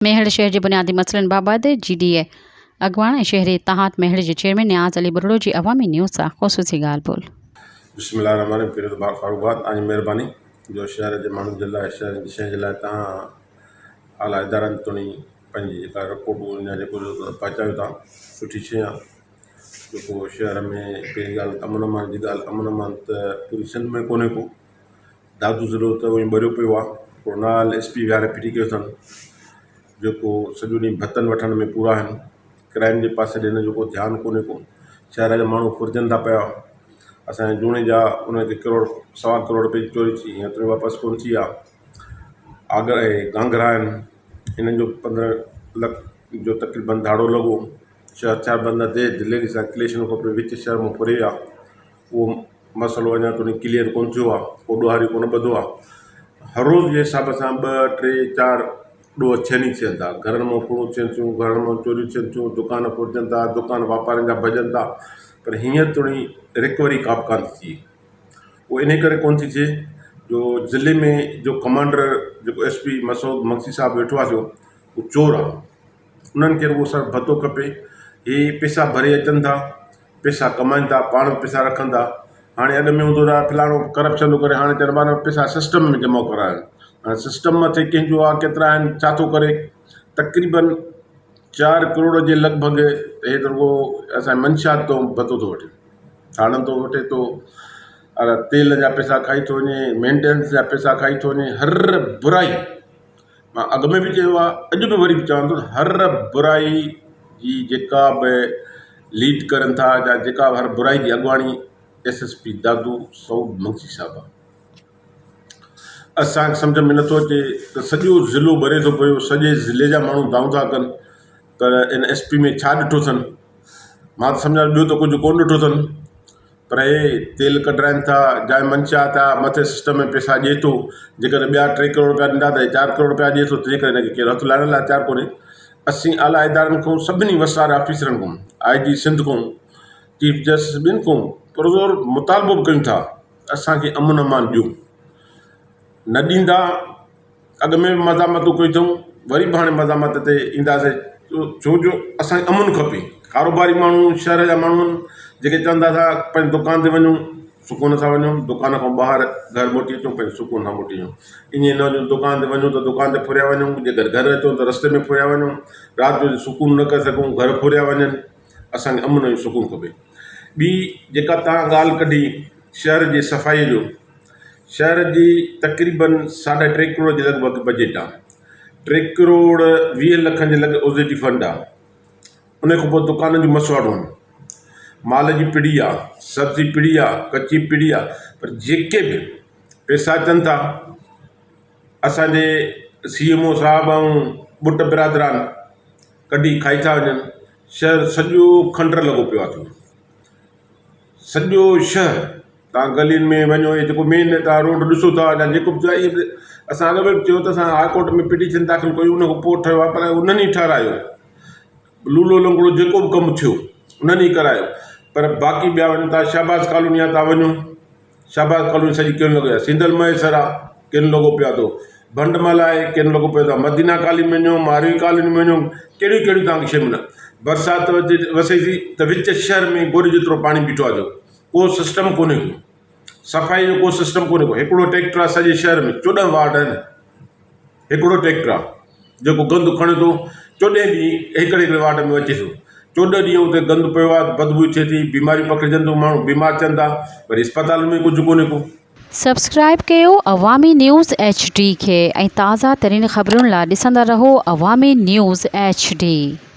ميهڙ شهر جي بنيادي مسئلن بابت جي ڊي اي اڳواڻ ۽ شهري اتحاد ميهڙ جي چيئرمين نياز علي ٻرڙو جي عوامي نيوز سان خصوصي ڳالهه ٻولهه. بسم الله الرحمن الرحيم پهريون ته ڀاء فاروق ڀاء توهان جي مهرباني جو شهر جي ماڻهن جي لاء شهر جي شين جي لاء توهان اعليٰ ادارن توڻي پنهنجي جيڪا رپورٽون يا جيڪو پهچايو ٿا سٺي شي آهي جيڪو شهر ۾ پهرين ڳالهه ته امن امان جي ڳالهه امن امان ته پوري سنڌ ۾ ڪونهي ڪو دادو ضلعو ته اونئي ٻريو پيو آهي پوء نال ايس پي ويهاري ڦٽي ڪيو اٿن جيڪو سڄو ڏينهن ڀتن وٺڻ ۾ پورا آهن ڪرائم جي پاسي ڏي هن جو ڪو ڌيان ڪونهي ڪو شهر جا ماڻهو ڦرجن ٿا پيا اسانجي جوڻيجا ان کي ڪروڙ سوا ڪروڙ روپئي جي چوري ٿي هينئر تائين واپس ڪونه ٿي آهي آگر ۽ گانگرا آهن انهن جو 15 لک جو تقريبن ڌاڙو لڳو شهر ڇا بند دليري سان ڪليشن کان پوء وچ شهر مان ڦري ويا اهو مسئلو اڃا توڻي ڪليئر ڪونه ٿيو آهي ڪو ڏوهاري ڪونه ٻڌو آهي هر روز جي حساب سان ٻه ٽي چار ڏوهه ٿين ئي ٿين ٿا گهرن مان ڦرون ٿين ٿيون گهرن مان چوريون ٿين ٿيون دڪان ڦرجن ٿا دڪان واپارين جا ڀڄن ٿا پر هينئر توڻي رڪوري ڪا به ڪانه ٿي ٿئي اهو ان ڪري ڪونه ٿي ٿئي جو ضلعي ۾ جو ڪمانڊر جيڪو ايس پي مسعود مگسي صاحب ويٺو آهي سو اهو چور آهي انهن کي رڳو صرف ڀتو کپي هي پئسا ڀري اچن ٿا پئسا ڪمائن ٿا پاڻ به پئسا رکن ٿا هاڻي اڳ ۾ هوندو ته فلاڻو ڪرپشن ٿو ڪري هاڻي چون پيا پئسا سسٽم ۾ جمع ڪرائن هاڻي سسٽم مٿي ڪنهن جو آهي ڪيترا آهن ڇا ٿو ڪري تقريبن چار ڪروڙ جي لڳ ڀڳ هي ته رڳو اسان جي منشيات تو ڀتو ٿو وٺي ٿاڻن تو وٺي ٿو تيل جا پئسا کائي ٿو وڃي مينٽيننس جا پئسا کائي ٿو وڃي هر برائي مان اڳ ۾ به چيو آهي اڄ به وري به چوان ٿو ته هر برائي جي جيڪا به ليڊ ڪرن ٿا يا جيڪا به هر برائي جي اڳواڻي S S P Dadu Saud Magsi صاحب آهي اسانکي سمجهه ۾ نٿو اچي ته سڄو ضلعو ٻري ٿو پيو سڄي ضلعي جا ماڻهو دانهون ٿا ڪن پر ان ايس پي ۾ ڇا ڏٺو اٿن مان ته سمجهان ٿو ٻيو ته ڪجهه ڪونه ڏٺو اٿن پر اهي تيل ڪڍرائين ٿا جاء منشيات آ مٿي سسٽم ۾ پئسا ڏئي ٿو جيڪڏهن ٻيا ٽي ڪروڙ رپيا ڏيندا ته هي چار ڪروڙ رپيا ڏئي ٿو تنهن ڪري هن کي ڪير هٿ لائڻ لاء تيار ڪونهي اسين اعليٰ ادارن کان سڀني وس واري آفيسرن کان آء جي سنڌ کان چيف جسٽس ٻين کان پرزور مطالبو به ڪيون ٿا اسانکي امن امان ڏيو نه ڏيندا اڳ ۾ به مزاحمتون ڪيون اٿئون وري به هاڻي مزاحمت تي اينداسين ڇو جو اسانکي امن کپي ڪاروباري ماڻهو شهر جا ماڻهو جيڪي چون ٿا اسان پنهنجي دڪان تي وڃون سڪون سان وڃون دڪان کان ٻاهر گهر موٽي اچون پنهنجي سڪون سان موٽي اچون ائين نه وڃون دڪان تي وڃون ته دڪان تي ڦريا وڃون جيڪر گهر اچون ته رستي ۾ ڦريا وڃون رات جو سڪون نه ڪري سگهون گهر ڦريا وڃن اسانکي امن ۽ سڪون کپي ٻي جيڪا توهان ڳالهه ڪڍي شهر جي صفائي جو شهر جي تقريبن ساڍا ٽي ڪروڙ جي لڳ ڀڳ بجيٽ آ ٽي ڪروڙ 20 لکن جي لڳ اوزيٽي فنڊ آ ان کان پوء دڪانن جون مسواڙون آهن مال جي پڙي آ سبزي پڙي آ ڪچي پڙي آ پر جيڪي به پئسا اچن ٿا اسانجي سي ايم او صاحب ۽ ٻٽ برادران ڪڍي کائي ٿا وڃن شهر سڄو کنڊر لڳو پيو آ سڄو شهر توهان گلين ۾ وڃو هي جيڪو مين توهان روڊ ڏسو ٿا يا جيڪو به اهي اسان اڳ ۾ به چيو ته اسان هاء ڪورٽ ۾ پٽيشن داخل ڪئي ان کان پوء ٺهيو آهي پر انهن ئي ٺهرايو لولو لنگڙو جيڪو به ڪم ٿيو انهن ئي ڪرايو پر باقي ٻيا وڃو ٿا شهباز ڪالوني آهي توهان وڃو شهباز ڪالوني سڄي ڪين لڳو آهي سيندل مهيسر آهي ڪين لڳو پيو آهي تو ڀنڊ مل آهي ڪين لڳو پيو آهي مدينا ڪالوني ۾ وڃو ماروي ڪالوني ۾ وڃو ڪهڙيون ڪهڙيون توهان کي شيون ملن برسات وسي ٿي ته وچ شهر ۾ گوڏي جيترو پاڻي بيٺو آهي جو ڪو سسٽم ڪونهي ڪو صفائي جو ڪو سسٽم ڪونهي ڪو هڪڙو ٽريڪٽر آهي سڄي شهر ۾ 14 وارڊ آهن هڪڙو ٽريڪٽر آهي جيڪو گند کڻي ٿو چوڏهين ڏينهن هڪڙي هڪڙي وارڊ ۾ اچي ٿو 14 ڏينهن اتي گند پيو آهي بدبوء ٿئي ٿي بيماريون پکڙجن ٿيون ماڻهو بيمار ٿين ٿا وري اسپتالن ۾ ڪجهه ڪونهي ڪو. سبسڪرائيب ڪيو عوامي نيوز ايڇ ڊي کي ۽ تازه ترين خبرن لا ڏسندا رهو عوامي نيوز ايڇ ڊي.